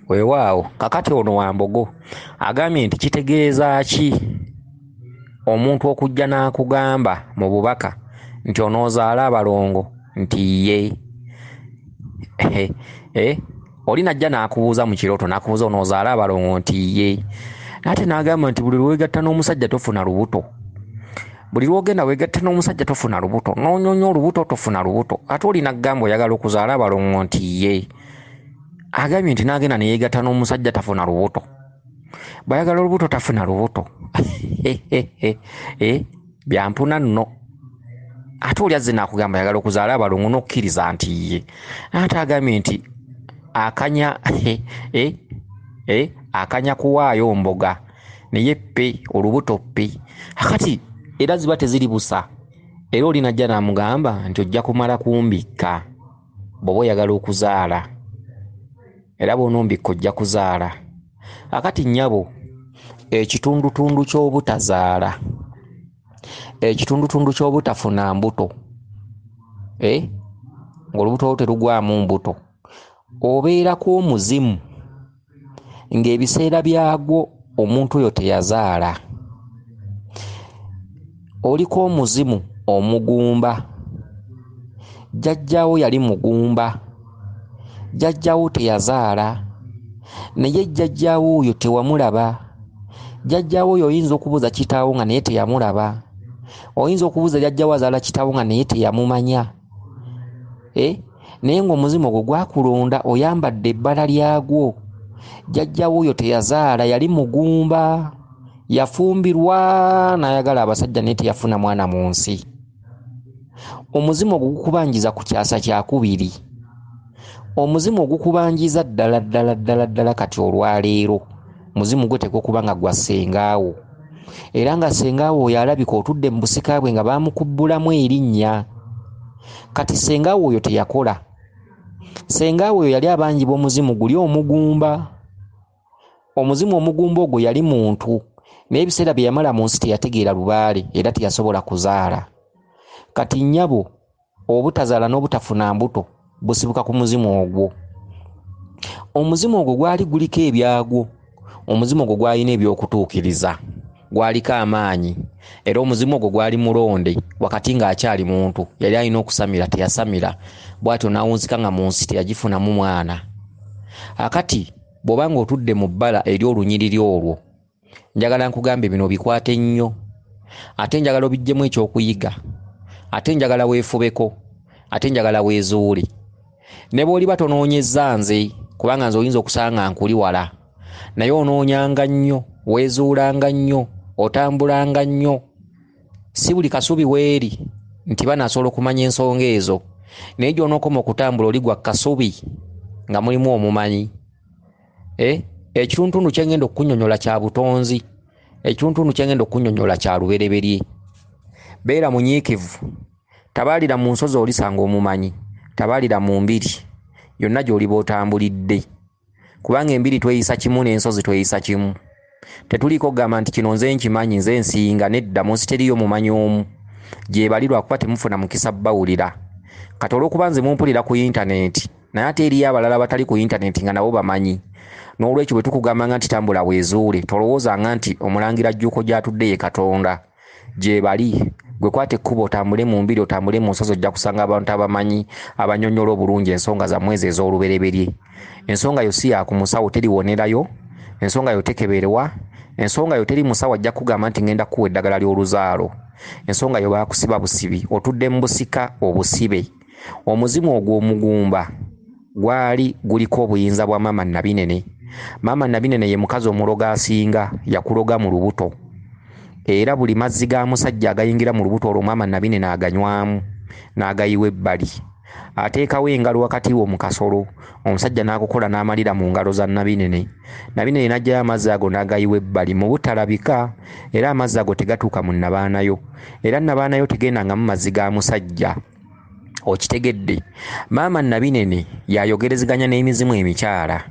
Weewaawo kakati ono Wambogo agambye nti kitegeeza ki omuntu okujja n'akugamba mu bubaka nti onoozaala abalongo nti ye oli najja n'akubuuza mu kirooto n'akubuuza onoozaala abalongo nti ye, ate n'agamba nti buli lwewegatta n'omusajja tofuna lubuto, buli lwogenda wegatta n'omusajja tofuna lubuto, n'onyonya olubuto tofuna lubuto, ate oli n'agamba oyagala okuzaala abalongo nti ye. Agambye nti n'agenda ne yeegatta n'omusajja tafuna lubuto, bw'ayagala olubuto tafuna lubuto. Byampuna nno. Ate oli azze n'akugamba ayagala okuzaala abalongo n'okkiriza nti ye, ate agambye nti akanya akanya kuwaayo mboga naye pe olubuto pe. Akati era ziba teziri busa, era oli najja n'amugamba nti ojja kumala kumbikka bw'oba oyagala okuzaala, era bw'onombikka ojja kuzaala. Akati nnyabo, ekitundutundu ky'obutazaala, ekitundutundu ky'obutafuna mbuto, ng'olubuto olwo terugwamu mbuto, obeerako omuzimu ng'ebiseera byagwo omuntu oyo teyazaala. Oliko omuzimu omugumba, jjajjaawo yali mugumba, jjajjaawo teyazaala, naye jjajjaawo oyo tewamulaba. Jjajjaawo oyo oyinza okubuuza kitaawo nga naye teyamulaba, oyinza okubuuza jjajjaawo azaala kitaawo nga naye teyamumanya, naye ng'omuzimu ogwo gwakulonda oyambadde ebbala lyagwo. Jjajjaawo oyo teyazaala, yali mugumba, yafumbirwa n'ayagala abasajja naye teyafuna mwana mu nsi. Omuzimu ogwo gukubanjiza ku kyasa kyakubiri, omuzimu ogukubanjiza ddala ddala ddala ddala kati olwaleero muzimu gwe okuba nga gwa ssengaawo, era nga ssengaawo oyo alabika otudde mu busika bwe nga baamukubbulamu erinnya. Kati ssengaawo oyo teyakola, ssengaawo oyo yali abanjibwa omuzimu guli omugumba. Omuzimu omugumba ogwo yali muntu, naye ebiseera bye yamala mu nsi teyategeera lubaale era teyasobola kuzaala. Kati nnyabo, obutazaala n'obutafuna mbuto busibuka ku muzimu ogwo. Omuzimu ogwo gwali guliko ebyagwo, omuzimu ogwo gwalina ebyokutuukiriza, gwaliko amaanyi, era omuzimu ogwo gwali mulonde wakati ng'akyali muntu, yali alina okusamira teyasamira, bw'atyo n'awunzika nga mu nsi teyagifunamu mwana. Akati bw'oba ng'otudde mu bbala ery'olunyiriri olwo, njagala nkugambe bino obikwate nnyo, ate njagala obiggyemu ekyokuyiga, ate njagala weefubeko, ate njagala weezuule. Ne bw'oliba tonoonyezza nze, kubanga nze oyinza okusanga nkuli wala, naye onoonyanga nnyo, weezuulanga nnyo, otambulanga nnyo. Si buli kasubi weeri nti banaasobola okumanya ensonga ezo, naye gy'onookoma okutambula oligwa kasubi nga mulimu omumanyi. Ekitundutundu kye ngenda okukunnyonnyola kya butonzi, ekitundutundu kye ngenda okukunnyonnyola kya lubereberye. Beera munyiikivu, tabaalira mu nsozi olisanga omumanyi, tabaalira mu mbiri yonna gy'oliba otambulidde, kubanga embiri tweyisa kimu n'ensozi tweyisa kimu. Tetuliiko kugamba nti kino nze nkimanyi, nze nsinga, nedda, mu nsi teriiyo mumanyi omu. Gye bali lwakuba temufuna mukisa bbawulira. Kati olw'okuba nze mumpulira ku yintaneeti, naye ate eriyo abalala abatali ku yintaneeti nga nabo bamanyi. N'olwekyo bwe tukugambanga nti tambula weezuule, tolowoozanga nti omulangira Jjuuko gy'atudde ye Katonda. Gye bali, gwe kwata ekkubo otambule mu mbiri, otambule mu nsozi, ojja kusanga abantu abamanyi abannyonnyola obulungi ensonga zammwe ezo ez'olubereberye. Ensonga yo si ya ku musawo, teriwonerayo, ensonga yo tekeberwa, ensonga yo teri musawo ajja kukugamba nti ngenda kukuwa eddagala ly'oluzaalo. Ensonga yo baakusiba busibi, otudde mu busika obusibe. Omuzimu ogwo omugumba gwali guliko obuyinza bwa Maama Nabinene. Maama Nabinene ye mukazi omulogo asinga, yakuloga mu lubuto, era buli mazzi ga musajja agayingira mu lubuto olwo Maama Nabinene aganywamu n'agayiwa ebbali. Ateekawo engalo wakati wo mu kasolo, omusajja n'akukola n'amalira mu ngalo za Nabinene. Nabinene n'aggyayo amazzi ago n'agayiwa ebbali mu butalabika, era amazzi ago tegatuuka mu nnabaanayo, era nnabaanayo tegendangamu mazzi ga musajja. Okitegedde? Maama Nabinene y'ayogerezeganya n'emizimu emikyala.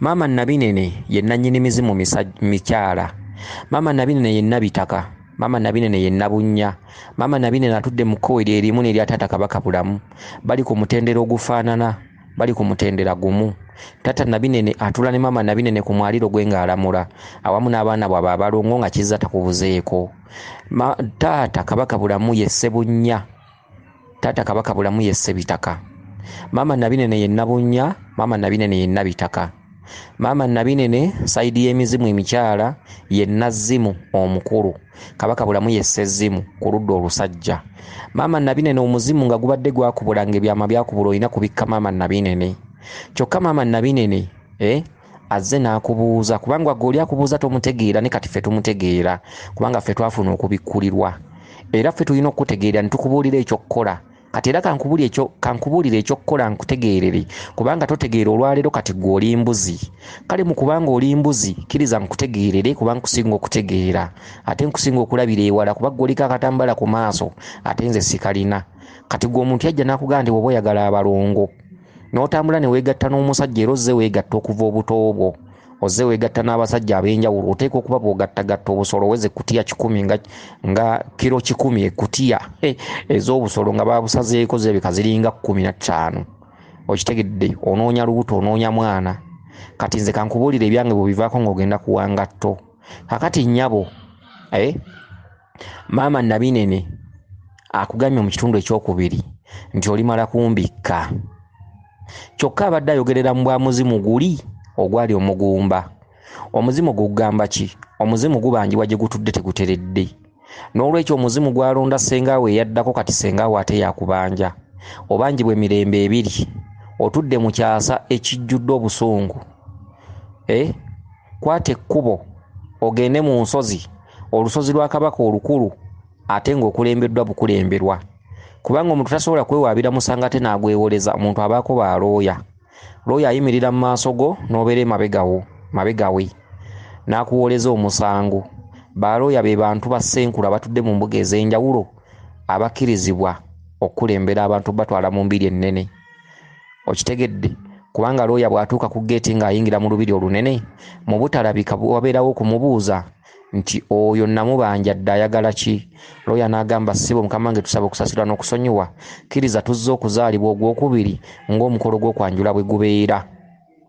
Maama Nabinene ye nnannyini mizimu mikyala. Maama Nabinene ye Nabitaka. Maama Nabinene ye Nabunnya. Maama Nabinene atudde mu kkowe lye limu n'erya taata Kabaka Bulamu. Bali ku mutendera ogufaanana. Bali ku mutendera gumu. Taata Nabinene atula ne maama Nabinene ku mwaliro gwe ng'alamula awamu n'abaana bwabwe abalongo nga Kizza takubuzeeko. Taata Kabaka Bulamu ye Ssebunnya. Taata Kabaka Bulamu ye Ssebitaka. Maama Nabinene ye Nabunnya, maama Nabinene ye Nabitaka. Maama Nabinene sayidi y'emizimu emikyala ye Nazzimu omukulu. Kabaka Bulamu ye Ssezzimu ku ludda olusajja. Maama Nabinene omuzimu nga gubadde gwakubula ng'ebyama byakubula olina kubikka maama Nabinene. Kyokka maama Nabinene azze n'akubuuza, kubanga gwe oli akubuuza tomutegeera, ne kati ffe tumutegeera kubanga ffe twafuna okubikkulirwa. Era ffe tulina okukutegeera ne tukubuulira eky'okukola. Kati era kankubuulire eky'okukola nkutegeerere, kubanga totegeera olwaleero kati ggwe oli mbuzi. Kale mu kubanga oli mbuzi, kkiriza nkutegeerere kuba nkusinga okutegeera, ate nkusinga okulabira ewala kuba ggwe oliko akatambala ku maaso ate nze sikalina. Kati ggwe omuntu yajja n'akugamba nti bw'oba oyagala abalongo n'otambula ne weegatta n'omusajja, era ozze weegatta okuva obuto bwo, ozze weegatta n'abasajja ab'enjawulo, oteekwa okuba bw'ogattagatta obusolo oweze ekkutiya 100 nga kiro 100 ekkutiya ez'obusolo nga baabusazeeko zirabika ziringa 15. Okitegedde, onoonya lubuto, onoonya mwana. Kati nze kankubuulire ebyange bwe bivaako ng'ogenda kuwa ngatto. Kakati nnyabo, maama Nabinene akugambye mu kitundu ekyokubiri nti olimala kumbikka. Kyokka abadde ayogerera mu bwa muzimu guli ogwali omugumba. Omuzimu gugamba ki? Omuzimu gubanjibwa gye gutudde teguteredde. N'olwekyo omuzimu gwalonda ssengaawe eyaddako, kati ssengaawe ate yakubanja. Obanjibwa emirembe ebiri, otudde mu kyasa ekijjudde obusungu. Kwata ekkubo ogende mu nsozi, olusozi lwa Kabaka olukulu, ate ng'okulembeddwa bukulemberwa. Kubanga omuntu tasobola kwewaabira musango ate n'agwewoleza, omuntu abaako ba looya. Looya ayimirira mu maaso go n'obeera emabega we n'akuwoleza omusango. Balooya be bantu ba ssenkulu abatudde mu mbuga ez'enjawulo abakkirizibwa okukulembera abantu batwala mu mbiri ennene. Okitegedde? Kubanga looya bw'atuuka ku geeti ng'ayingira mu lubiri olunene, mu butalabika wabeerawo okumubuuza nti oyo namubanja dda ayagala ki? Looya n'agamba, ssebo mukama wange tusaba okusasirwa n'okusonyiwa, kkiriza tuzze okuzaalibwa ogwokubiri ng'omukolo gw'okwanjula bwe gubeera.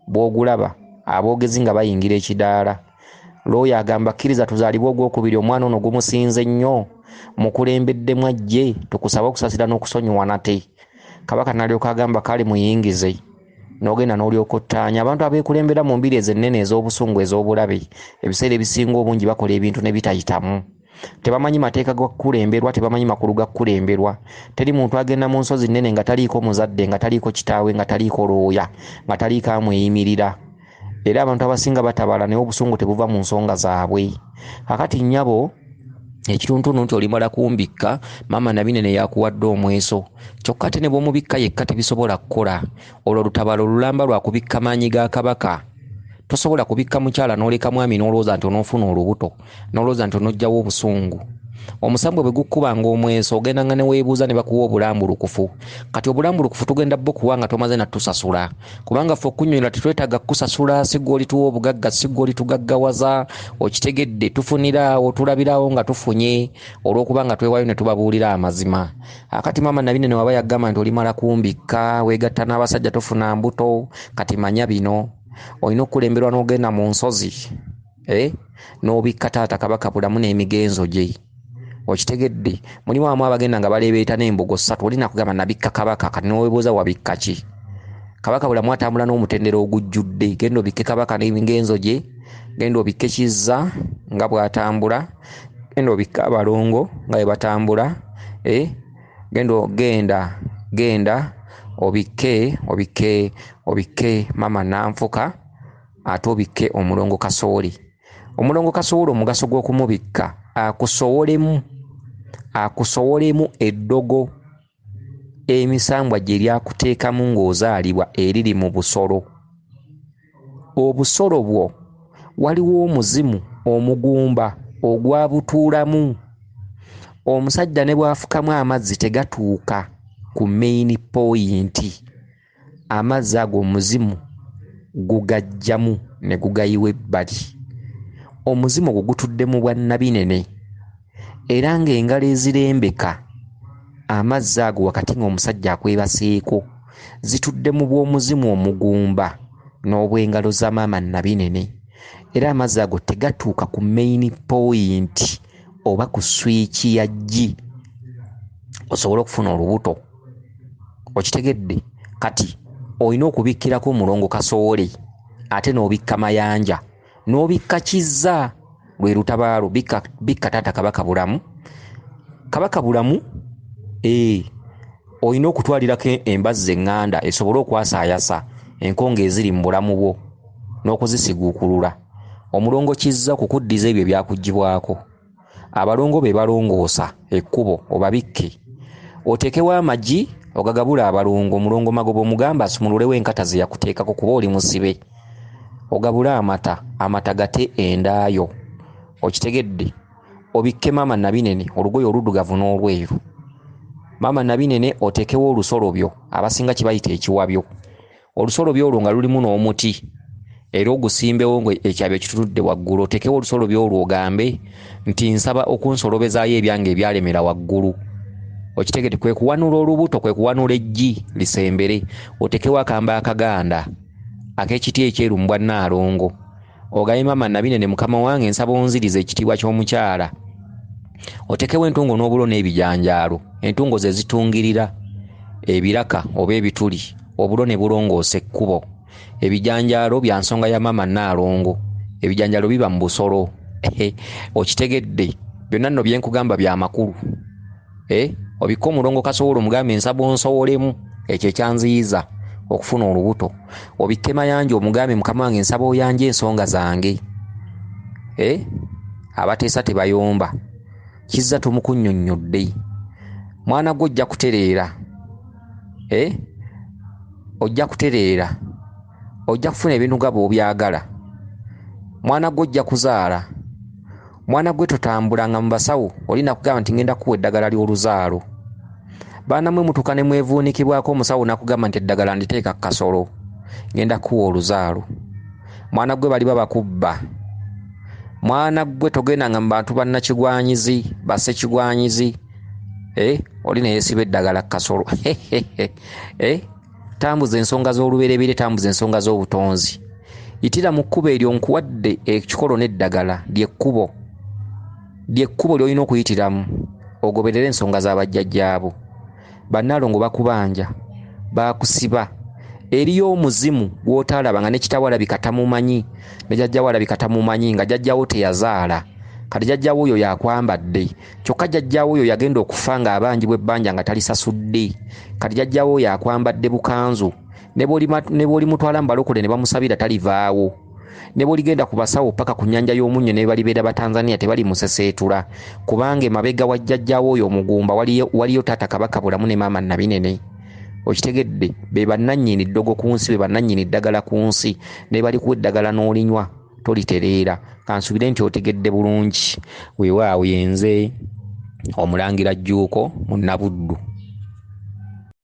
Bw'ogulaba aboogezi nga bayingira ekidaala. Looya agamba, kkiriza tuzaalibwe ogwokubiri, omwana ono gumusinze nnyo, mukulembeddemu ajje, tukusaba okusasira n'okusonyiwa nate. Kabaka n'alyoka agamba, kale muyingize. N'ogenda n'olyoka ottaanya. Abantu abeekulembera mu mbiri ezo ennene ez'obusungu ez'obulabe, ebiseera ebisinga obungi bakola ebintu ne bitayitamu. Tebamanyi mateeka ga kukulemberwa, tebamanyi makulu ga kukulemberwa. Teri muntu agenda mu nsozi nnene nga taliiko muzadde, nga taliiko kitaawe, nga taliiko looya, nga taliiko amweyimirira. Era abantu abasinga batabala naye obusungu tebuva mu nsonga zaabwe. Kakati nnyabo, ekituntundu nti olimala kumbikka, maama Nabinene yakuwadde omweso. Kyokka ate ne bw'omubikka yekka tebisobola kukola. Olwo lutabalo olulamba lwa kubikka maanyi ga Kabaka. Tosobola kubikka mukyala n'oleka mwami n'olowooza nti onoofuna olubuto, n'olowooza nti onoggyawo obusungu. Omusambwa bwe gukubanga omweso ogendanga ne weebuuza ne bakuwa obulambulukufu. Kati obulambulukufu tugenda bukuwa nga tomaze na tusasula. Kubanga ffe okunnyonnyola tetwetaaga kukusasula, si ggwe olituwa obugagga, si ggwe olitugaggawaza. Okitegedde, tufuniraawo, tulabiraawo nga tufunye olw'okuba nga twewaayo ne tubabuulira amazima. Akati maama Nabinene waba yagamba nti olimala kumbikka, weegatta n'abasajja tofuna mbuto, kati manya bino. Olina okukulemberwa n'ogenda mu nsozi, n'obikka taata Kabaka Bulamu n'emigenzo gye. Okitegedde, mulimu abamu abagenda nga baleebeeta n'embugo ssatu, oli nakugamba nabikka Kabaka, kati n'oweebuuza wabikka ki? Kabaka Bulamu atambula n'omutendera ogujjudde. Genda obikke Kabaka n'emigenzo gye, genda obikke Kizza nga bw'atambula, genda obikke abalongo nga bwe batambula, genda obikke obikke obikke maama Nanfuka, ate obikke omulongo Kasooli. Omulongo Kasooli omugaso gw'okumubikka akusowolemu eddogo emisambwa gye lyakuteekamu ng'ozaalibwa eriri mu busolo. Obusolo bwo waliwo omuzimu omugumba ogwabutuulamu. Omusajja ne bw'afukamu amazzi tegatuuka ku main point. Amazzi ago omuzimu gugaggyamu ne gugayiwa ebbali. Omuzimu ogwo gutudde mu bwannabinene era ng'engalo ezirembeka amazzi ago wakati ng'omusajja akwebaseeko. Zitudde mu bw'omuzimu omugumba n'obw'engalo za maama Nabinene. Era amazzi ago tegatuuka ku main point oba ku swiki ya ggi osobole okufuna olubuto. Okitegedde? Kati olina okubikkirako omulongo Kasowole, ate n'obikka Mayanja, n'obikka Kizza lwe lutabaalo, bikka taata Kabaka Bulamu. Kabaka Bulamu olina okutwalirako embazzi eŋŋanda esobole okwasaayasa enkonge eziri mu bulamu bwo n'okuzisiguukulula. Omulongo Kizza okukuddiza ebyo ebyakuggyibwako. Abalongo be balongoosa ekkubo obabikke. Oteekewo amagi ogagabule abalongo. Omulongo Magoba omugamba asumululewo enkata ze yakuteekako kuba oli musibe. Ogabule amata, amata gate endaayo. Okitegedde? Obikke maama Nabinene olugoye oluddugavu n'olweru. Maama Nabinene oteekewo olusolobyo, abasinga kibayita ekiwabyo. Olusolobyo olwo nga lulimu n'omuti era ogusimbewo nga ekyabyo kitutudde waggulu. Oteekewo olusolobyo olwo ogambe nti nsaba okunsolobezaayo ebyange ebyalemera waggulu. Okitegedde? Kwe kuwanula olubuto, kwe kuwanula eggi lisembere. Oteekewo akambe akaganda ak'ekiti ekyeru mu bwa Nnaalongo. Ogambe maama Nabinene mukama wange nsaba onzirize ekitiibwa ky'omukyala. Oteekewo entungo n'obulo n'ebijanjaalo. Entungo ze zitungirira ebiraka oba ebituli, obulo ne bulongoosa ekkubo. Ebijanjaalo bya nsonga ya maama Nnaalongo. Ebijanjaalo biba mu busolo. Okitegedde? Byonna nno bye nkugamba bya makulu. Obikke omulongo Kasowole omugambe nsaba onsowolemu ekyo ekyanziyiza okufuna olubuto. Obikke Mayanja omugambe mukama wange nsaba oyanje ensonga zange. Abateesa tebayomba. Kizza tumukunnyonnyodde. Mwana gwe ojja kutereera. Ojja kutereera. Ojja kufuna ebintu nga bw'obyagala. Mwana gwe ojja kuzaala. Mwana gwe totambulanga mu basawo oli nakugamba nti ngenda kuwa eddagala ly'oluzaalo. Baana mwe mutuuka ne mwevuunikibwako omusawo n'akugamba nti eddagala nditeeka ku kasolo, ngenda kuwa oluzaalo. Mwana gwe baliba bakubba. Mwana gwe togendanga mu bantu bannakigwanyizi, bassekigwanyizi. Oli ne yeesiba eddagala ku kasolo. Tambuza ensonga z'olubereberye, tambuza ensonga z'obutonzi. Yitira mu kkubo eryo nkuwadde ekikolo n'eddagala ly'ekkubo. Ly'ekkubo ly'olina okuyitiramu ogoberere ensonga z'abajjajjaabo. Bannaalongo bakubanja, baakusiba. Eriyo omuzimu gw'otaalaba nga ne kitaawo alabika tamumanyi, ne jjajjaawo alabika tamumanyi, nga jjajjaawo teyazaala. Kati jjajjaawo oyo yakwambadde. Kyokka jjajjaawo oyo yagenda okufa ng'abanjibwa ebbanja nga talisasudde. Kati jjajjaawo oyo akwambadde bukanzu. Ne bw'olimutwala mu balokole ne bamusabira talivaawo. Ne bw'oligenda ku basawo paka ku nnyanja y'omunnyo ne balibeera Batanzania tebalimuseseetula. Kubanga emabega wa jjajjaawo oyo omugumba waliyo taata Kabaka Bulamu ne maama Nabinene. Okitegedde? Be bannannyini ddogo ku nsi, be bannannyini ddagala ku nsi. Ne balikuwa eddagala n'olinywa tolitereera. Kansubire nti otegedde bulungi. Weewaawo yenze Omulangira Jjuuko Munnabuddu.